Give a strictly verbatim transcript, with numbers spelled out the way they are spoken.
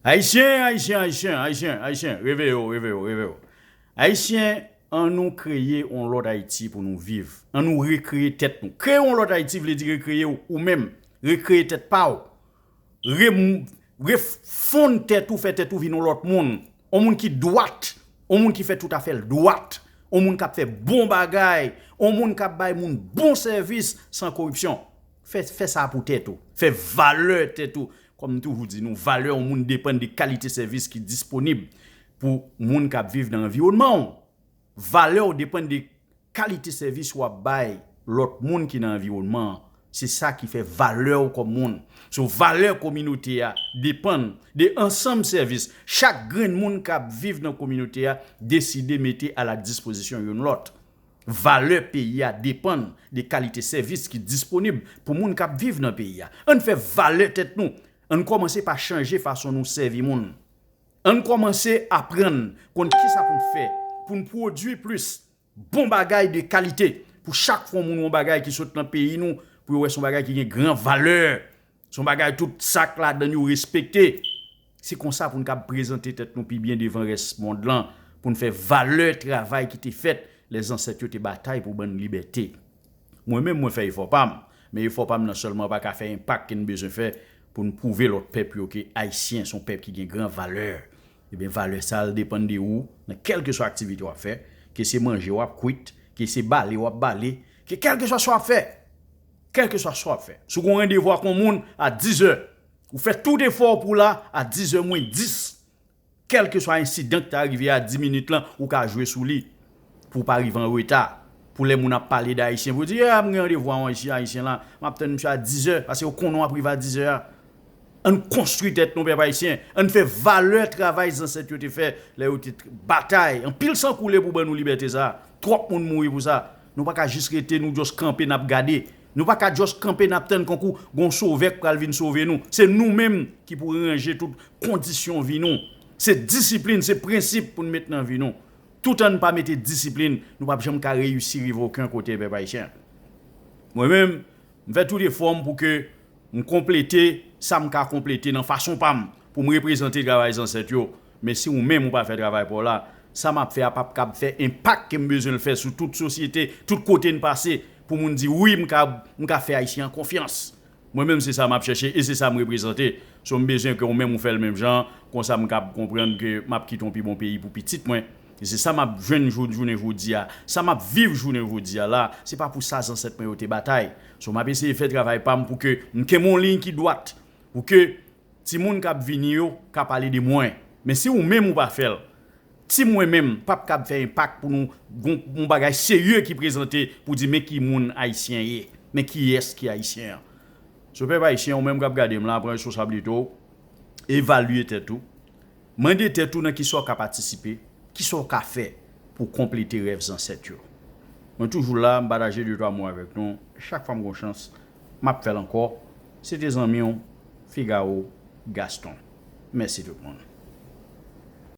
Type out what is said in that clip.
Ayisyen, Ayisyen, Ayisyen, Ayisyen, Ayisyen, reveye w, reveye w, reveye w. Ayisyen, an nou kreye yon lòt Ayiti pou nou viv. An nou rekreye tèt nou. Kreye yon lòt Ayiti vle di rekreye w ou menm. Rekreye tèt pa w. Re, refonn tèt ou, fè tèt ou vin yon lòt moun. Yon moun ki dwat. Yon moun ki fè tout afè l dwat. Yon moun k ap fè bon bagay. Yon moun k ap bay moun bon sèvis san koripsyon. Fè, fè sa pou tèt ou. Fè valè tèt ou. Kòm m toujou di nou, valè yon moun depann de kalite sèvis ki disponib pou moun k ap viv nan anviwònman w. Valè w depann de kalite sèvis w ap bay lòt moun ki nan anviwònman an. Se sa ki fè valè w kòm moun. So, valè kominote a depann de ansanm sèvis chak grenn moun k ap viv nan kominote a deside mete a la dispozisyon youn lòt. Valè peyi a depann de kalite sèvis ki disponib pou moun k ap viv nan peyi a. Ann fè valè tèt nou. Ann kòmanse pa chanje fason nou sèvi moun. Ann kòmanse aprann konn kisa pou n fè pou n pwodui plis bon bagay de kalite. Pou chak fwa yon moun yon bagay ki sot nan peyi nou, pou yo wè se yon bagay ki gen gran valè. Se yon bagay tout sa k ladan l yo respekte. Se konsa pou n kab prezante tèt nou pi byen devan rès mond lan, pou n fè valè travay ki te fèt lè zansèt yo te batay pou ban n libète. Mwen menm, mwen fè efò pa m, men efò pa m nan sèlman pa ka fè enpak ke n bezwen fè pou n pwouve lòt pèp yo ke Ayisyen se yon pèp ki gen gran valè. Ebyen, valè sa a depann de ou nan kèlkeswa aktivite w ap fè, ke se manje w ap kwit, ke se bale w ap bale, ke kèlkeswa sa w ap fè, kèlkeswa sa w ap fè. Si w gen yon randevou ak yon moun a diz è, ou fè tout efò w pou w la a diz è mwens dis, kèlkeswa ensidan ki ta rive a dis minit lan, ou ka jwe sou li pou w pa rive an reta. Pou lè moun ap pale de Ayisyen, pou yo di, "Ah, m gen randevou a yon Ayisyen, Ayisyen la, m ap tann misye a diz è," paske yo konnen w ap rive a diz è a. Ann konstwi tèt nou, pèp ayisyen. Ann fè valè travay zansèt yo te fè lè yo te batay. Anpil san koule pou ban nou libète sa a. Twòp moun mouri pou sa. Nou pa ka jis rete, nou just kanpe, n ap gade. Nou pa ka just kanpe, n ap tann kankou gon sovè k pral vin sove nou. Se nou menm ki pou ranje tout kondisyon vi nou. Se disiplin, se prensip pou n met nan vi nou. Toutan n pa mete disiplin, nou p ap janm ka reyisi rive okenn kote, pèp ayisyen. Mwen menm, m fè tout efò m pou ke m konplete sa m ka konplete nan fason pa m, pou m reprezante travay zansèt yo. Men si ou menm ou pa fè travay pa w la, sa m ap fè a p ap kab fè enpak ke m bezwen l fè sou tout sosyete, tout kote n pase, pou moun di, "Wi, m ka, m ka fè Ayisyen an konfyans." Mwen menm, se sa m ap chèche e se sa m reprezante. So, m bezwen ke ou menm ou fè l menm jan, konsa m kab konprann ke m ap kite yon pi bon peyi pou pitit mwen. E se sa m ap jwenn jou-, jounen jodi a. Sa m ap viv jounen jodi a la, se pa pou sa zansèt mwen yo te batay. So, m ap eseye fè travay pa m pou ke m kenbe yon liy ki dwat, pou ke timoun k ap vini yo ka pale de mwen. Men si ou menm ou pa fè l, ti mwen menm p ap kab fè enpak pou nou gon, gon bagay serye ki prezante pou di men ki moun Ayisyen ye, men kiyès ki Ayisyen an. So, pèp ayisyen, ou menm k ap gade m la, pran responsablite w, evalye tèt ou, mande tèt ou nan kisa w ka patisipe, kisa w ka fè pou w konplete rèv zansèt yo. Mwen toujou la, m pataje de twa mo avèk nou. Chak fwa m gon chans, m ap fè l ankò. Se te zanmi w, Figaro Gaston. Mèsi tout moun.